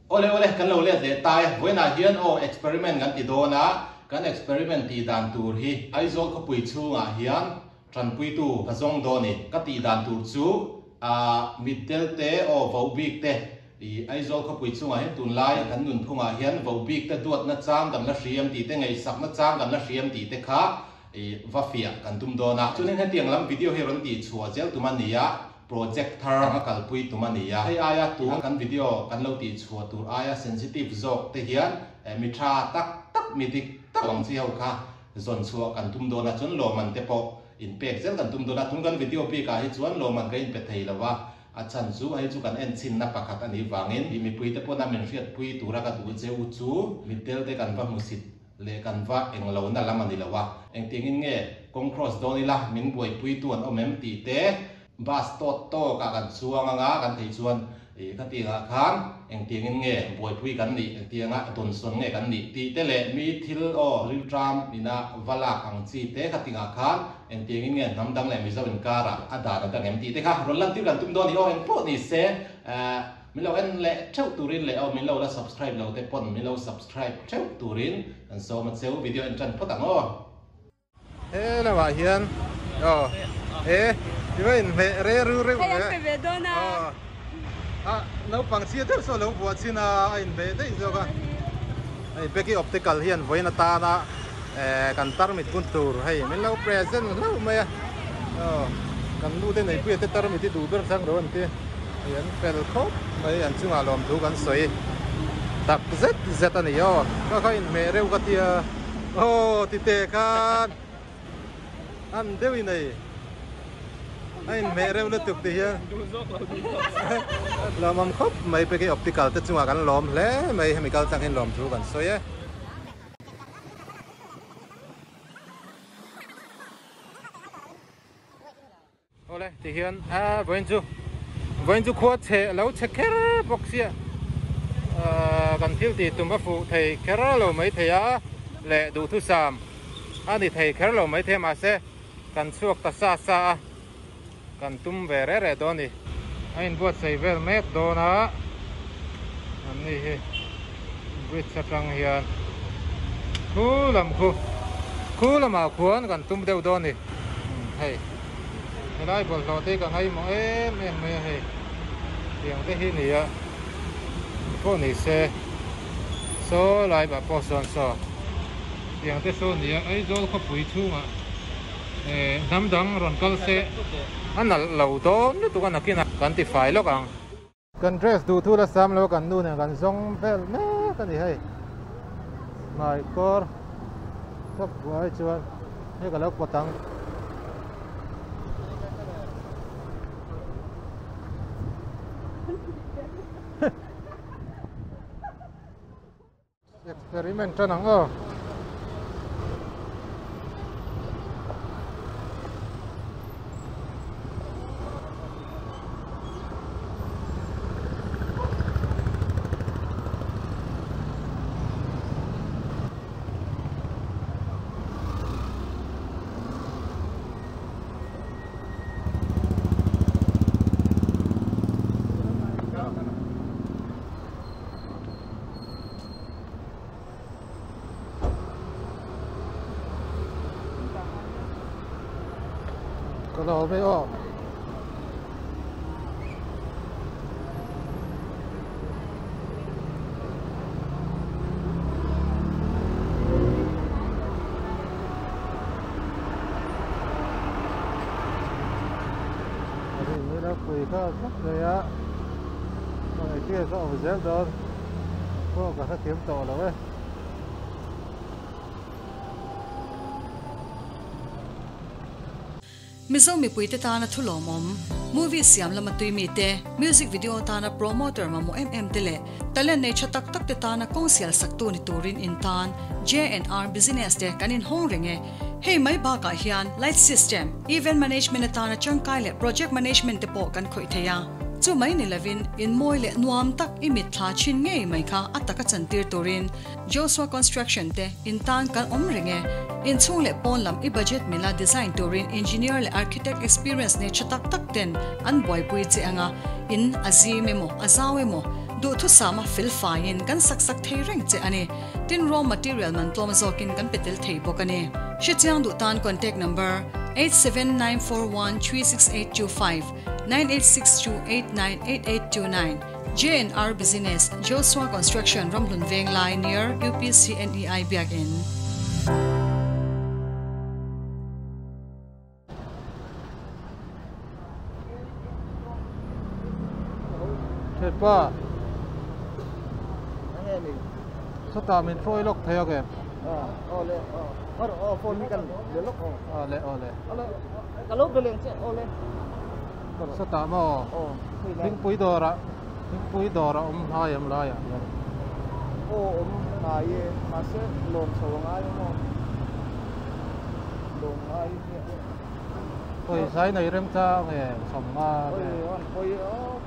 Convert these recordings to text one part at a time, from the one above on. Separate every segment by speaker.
Speaker 1: Awle awle, kan lo let leh ta e. Vawiinah hian aw experiment kan ti dawn a, kan experiment tih dan tur hi Aizawl khawpui chhungah hian tanpuitu ka zawng dawn i. Ka tih dan tur chu ah mitdel te aw vohbik te i Aizawl khawpui chhungah hian tunlai kan nunphungah hian vohbik te duatna chang kan la hriam tih te ngaihsakna chang kan la hriam tih te kha i va fiah kan tum dawn a. Chuanin hetiang lam video hi rawn tih chhuah zel tum a ni a. Project thar anga kalpui tum a ni a, hei aia tun kan video kan lo tih chhuah tur aia sensitive zawk te hian mi tha tak tak, mi dik tak ang chi ho kha zawn chhuah kan tum dawn a, chuan lawmman te pawh inpek zel kan tum dawn a, tun kan video bik ah hi chuan lawmman kan inpe thei lo a, a chhan chu hei chu kan en chhinna pakhat a nih vangin mipui te pawn a min hriatpui tura ka duh che u chu mitdel te kan va hmusit Leh kan va englo na lam a ni lo a, engtiangin nge kawng cross dawn ila min buaipuitu an awm em tih te, bus tawt tawk ah kan chuang anga kan thei chuan ih khatiangah khan engtiangin nge buaipui kan nih, engtianga dawnsawn nge kan nih tih te leh mi thil aw rilṭam ina va lak ang chi te khatiangah khan engtiangin nge hnam dang leh Mizo inkarah a dan a dang em tih te kha rawn lantir kan tum dawn a ni aw engpawh ni se eh. Min lo en leh theuh turin leh aw min lo la subscribe lo te pawn min lo subscribe theuh turin kan sawm a cheu video en tan phawt ang aw.
Speaker 2: He lamah hian aw he i va inhmeh re ru reuh
Speaker 3: ve. Hei an pe ve dawn a.
Speaker 2: Aw a naupang chhia deuh saw lo buah chin a a inhmeh daih zawk a. Hei Becky Optical hian vawiin atana kan tarmit bun tur hei min lo present hlauh mai a. Aw kan nu te neipuia te tarmit hi duh ber chang lo an ti. Hei an fel khawp mai an chungah lawmthu kan sawi tak zet zet a ni aw. Ka kha inhmeh reuh ka tia aw tite khan an deuh in ei a inhmeh reuh lutuk ti hian lawmawm khawp mai pek hi optical te chungah kan lawm hle mai hemi kal tlang hian lawmthu kan sawi e. Awle ti hian a vawiin chu vawiin chu khua chhe lo chhe kher bawk sia kan thil tih tum a fuh thei kher lo mai thei a leh duhthusam a ni thei kher lo mai thei a mahse kan chhuak ta sa sa a kan tum ve reh reh dawn a ni a inbuatsaih vel mek dawn a an ni hi bridge atang hian khu lam khu khu lamah khuan kan tum deuh dawn a ni hei. Helai bawlhhlawh te hi ka ngaihmawh em em mai a hei tiang te hi nia pawh ni se saw lai ah pawh sawn saw tiang te saw nia Aizawl khawpui chhungah eh hnam dang rawn kal se a nalh lo dawn lutuk a nakinah kan ti fai lawk ang. Kan dress duh thu la sam lo kan nu nen kan zawng vel mek a ni hei. Hmai kawr kawp buai chuan hei ka lo pawt ang. Experiment tan ang aw. Ka lo ve aw. Pui kha vek mai a. Engtin ka awm zel dawn pawh ka hrethiam tawh lo e.
Speaker 4: Mizo mipuite tana thu lawmawm, movie siam lama tui mite, music video tana promoter mamawh em em te leh talent nei tha tak tak te tana kawng sial saktu ni turin in tan JNR Business te kan inhawng reng e. Hei mai bakah hian light system, event management atana tangkai leh project management te pawh kan khawih thei a. Chu mai ni lovin in mawi leh nuam tak i mitthla thin ngei mai kha a taka chantir turin Joshua Construction te in tan kan awm reng e. Inchhung leh pawn lam i budget mila design turin engineer leh architect experience nei tha tak tak ten an buaipui che anga in a zim emaw a zau emaw. Duhthusama fel faiin kan sak sak thei reng che a ni. Tin raw material man tlawm zawkin kan pe tel thei bawk a ni. Hrechiang duh tan contact number, 8794136825, 9862898829, JNR Business, Joshua Construction, Ramhlun Venglai near UPCNEI Biakinn.
Speaker 2: Thianpa Sawtah min hruai lawk thei a kem?
Speaker 3: Awle aw phone hi kan le lawk aw.
Speaker 2: Awle awle.
Speaker 3: Ka lo be leng che awle.
Speaker 2: Sawtah maw? Thingpui dawrah thingpui dawrah awm hnai em laiah hian.
Speaker 3: Aw awm hnai e mahse lawm chho a ngai maw? Lawm ngai
Speaker 2: Pawisa i nei remchang nge sawmnga nge?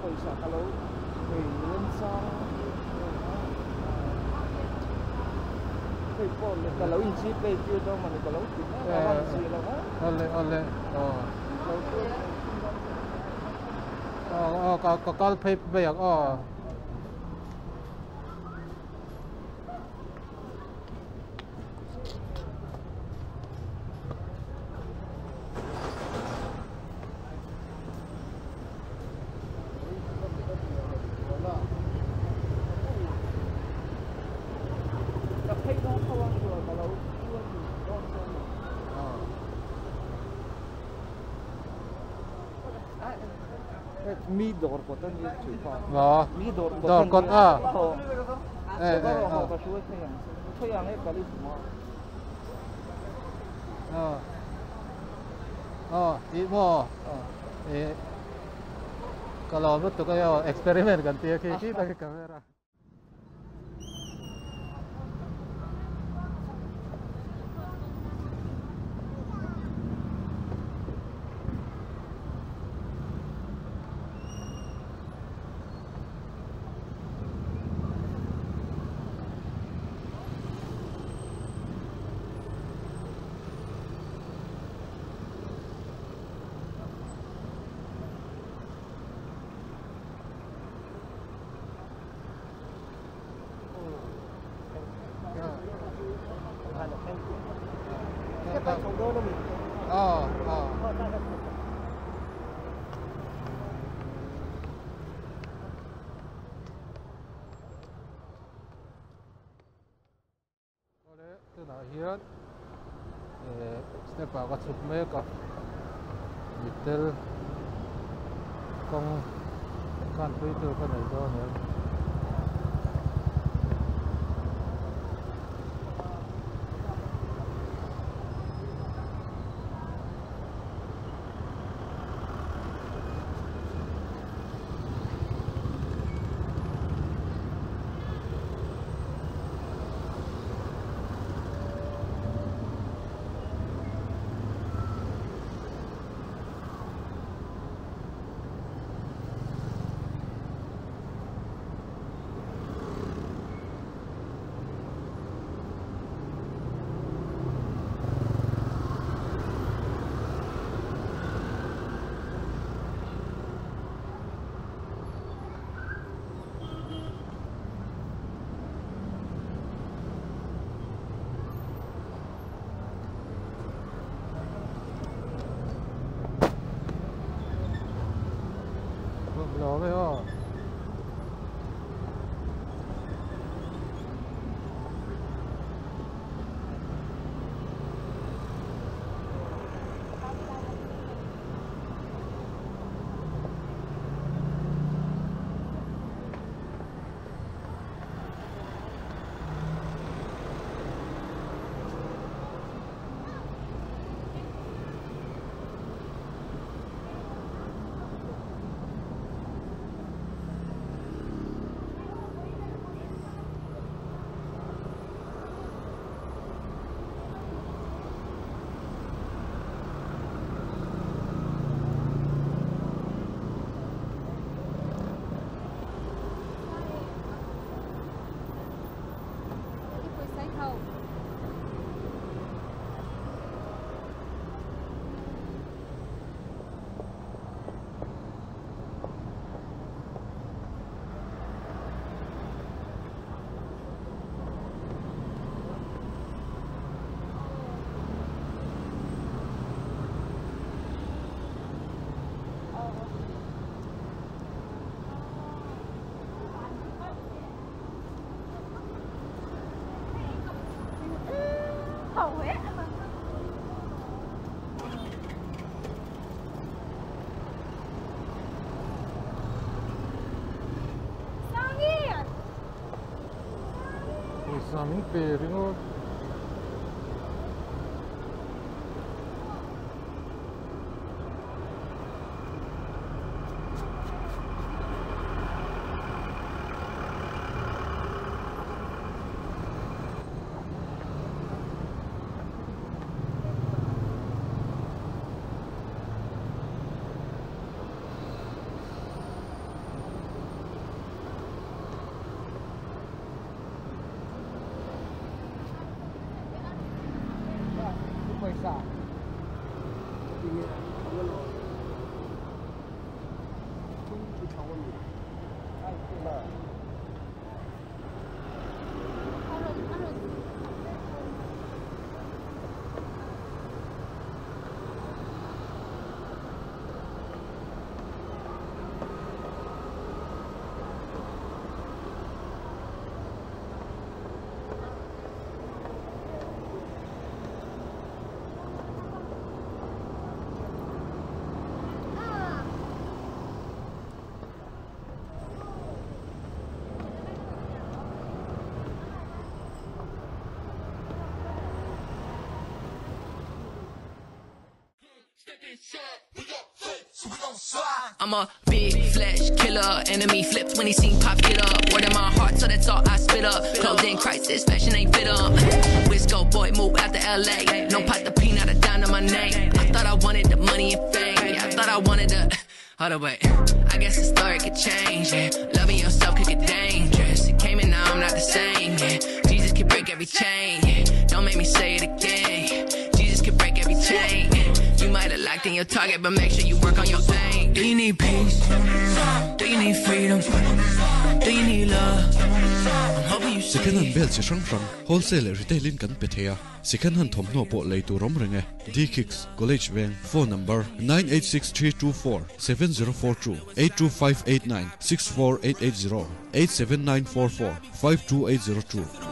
Speaker 3: Pawisa ka lo nei remchang hei pawh ka lo in gpay tir dawn mawni ka lo ti mek a rawn chi lo a.
Speaker 2: Awle awle aw. Aw aw ka kal phei mai ang aw.
Speaker 3: Mi dawr kawt a ni Mi dawr
Speaker 2: dawr kawt a. Tih maw ka lawm lutuk a aw experiment kan tia khi khi tak hi camera. Awle tunah hian step ah ka chhuk mek a mittel kawng khan pui tur ka nei dawn em. Pawisa min pe ringawt.
Speaker 5: I'm a big flesh killer. Enemy flips when he seen pop get up. Word in my heart, so that's all I spit up. Clothing crisis, fashion ain't fit up. Wisco boy, move out to LA. No pot the peanut, a dime to my name. I thought I wanted the money and fame. Yeah, I thought I wanted the. Hold up, wait. I guess the story could change. Yeah. Loving yourself could get dangerous. It came and now I'm not the same. Yeah. Jesus can break every chain. Yeah. Don't make me say it again. Yeah. Jesus can break every chain. Yeah. You might have locked in your target, but make sure you work on your aim. Do you need peace? Do you need freedom? Do you need love? I'm hoping you see.
Speaker 6: Second hand bel chi hrang hrang, wholesale leh retail in kan pe thei a, second hand thawmhnaw pawh lei tur awm reng e. D-Kicks, College Veng, Phone number, 986324 7042 82589 64880 87944 52802.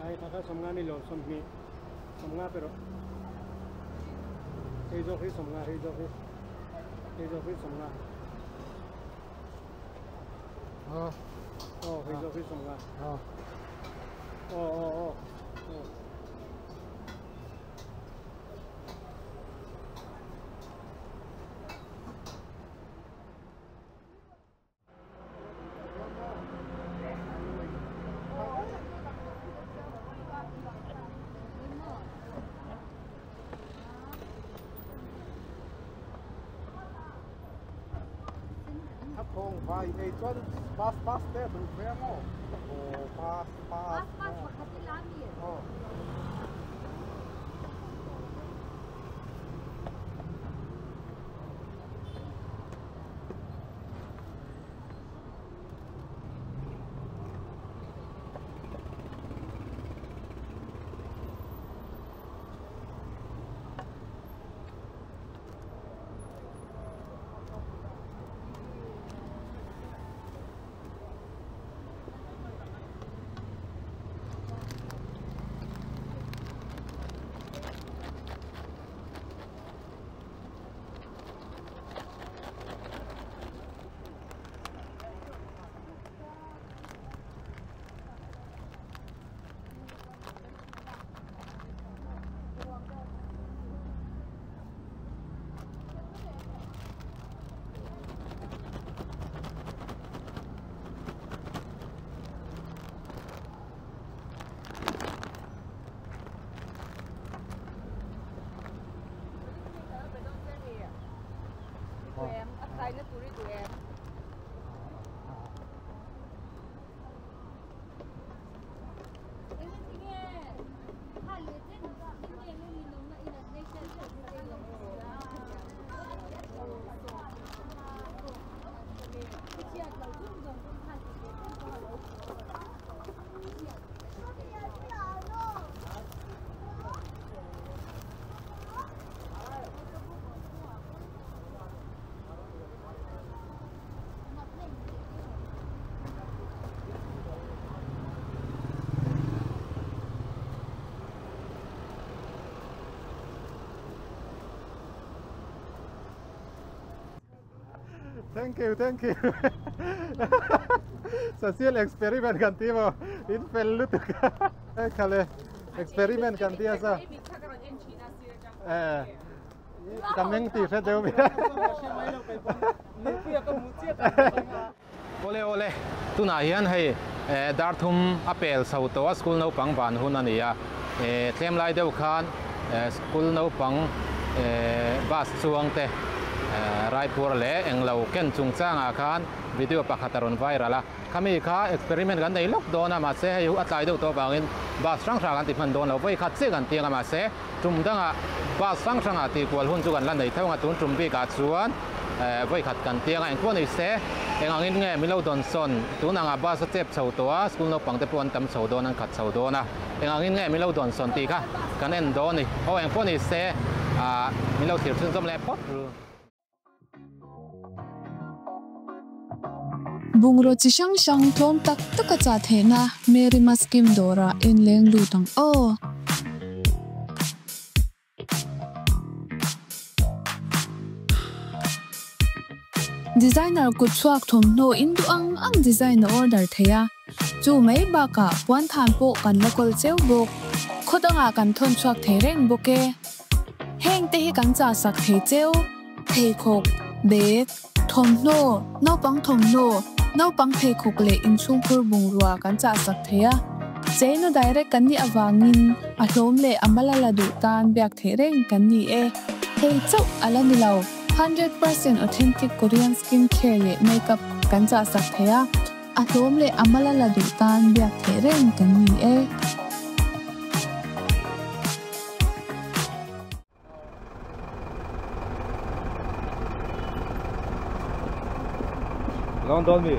Speaker 7: Ai kha kha somnga ni lo somni somnga pero hei zo hi somnga hei zo hi hei zo hi somnga oh oh hei zo hi somnga oh oh oh oh. Thong vai ei chuan pass pass te du ve mo. O pass pass.
Speaker 8: Pass pakhat i la mi.
Speaker 7: Oh. Thank you, thank you. Social experiment kan ti mo. In fel lutuk. Khale experiment kan ti asa. Eh. Kameng ti hre deu mi.
Speaker 2: Ole ole. Tuna hian hei dar thum apel so to school no pang ban hun ania. Tlem lai deuh khan school no pang bus chuang te Raipur le englo ken chungchanga khan video pakhat aron viral a khami kha experiment kan nei lok dona ma se hei atlai deuh to bangin bus rang rang an ti hman dawn lo voi khat che kan tianga ma se tum danga bus rang ranga ti kual hun chu kan la nei thonga tun tum bi ka chuan voi khat kan tianga eng pawh ni se engangin nge milo don son tunanga bus a chep chho to a school no pangte pawh an tam chho dawn an khat chho dawn a engangin nge milo don son ti kha kan en dawn ni aw eng pawh ni se a milo thir chun zawm leh phawt ru.
Speaker 9: Bungro chi sang sang thom tak tak a cha the na Mary Maskim dora in leng lu tang o. Designer ku chuak thom no in du ang ang design order theya. Chu mai ba ka puan than po kan lokal cheu bok. Khodanga kan thon chuak the reng boke. Heng te hi kan cha sak the cheu. Thei khok bek thom no no pang thom no. No pang thei khuk le in chung phur bung ruwa kan cha sak theya. Cheino direct kan ni awangin a hlom le amala la du tan biak the reng kan ni e. Hei chau ala ni lo 100% authentic Korean skin care le makeup kan cha sak theya. A hlom le amala la du tan biak the reng kan ni e.
Speaker 3: London mi.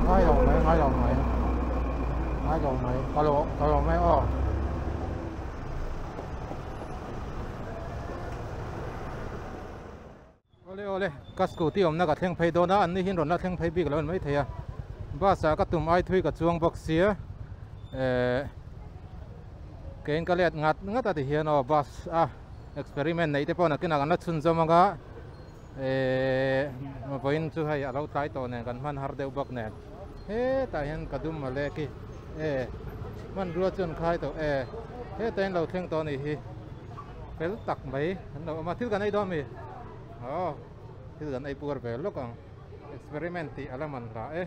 Speaker 2: Ngai lo mai, ngai lo mai. Ngai lo mai. Ka lo, ka lo mai aw. Awle awle, ka scooty awmna ka thleng phei dawn a, an ni hian rawn la thleng phei bik lo a ni maithei a. Bus ah ka tum ai thui ka chuang bawk sia, eh keiin ka let ngat ngat a ti hian aw bus a experiment neih te pawh nakinah kan la chhunzawm ang a, eh vawiin chu hei a lo tlai tawh nen kan hman har deuh bawk nen hetah hian ka dum mawle khi eh hmanrua chu an khai tawh eh hetah hian lo thleng tawh a nih hi. Fel tak mai an lo awm a, thil kan ei dawn mi? Aw, thil kan ei puar ve lawk ang, experiment tih a la man hlah e.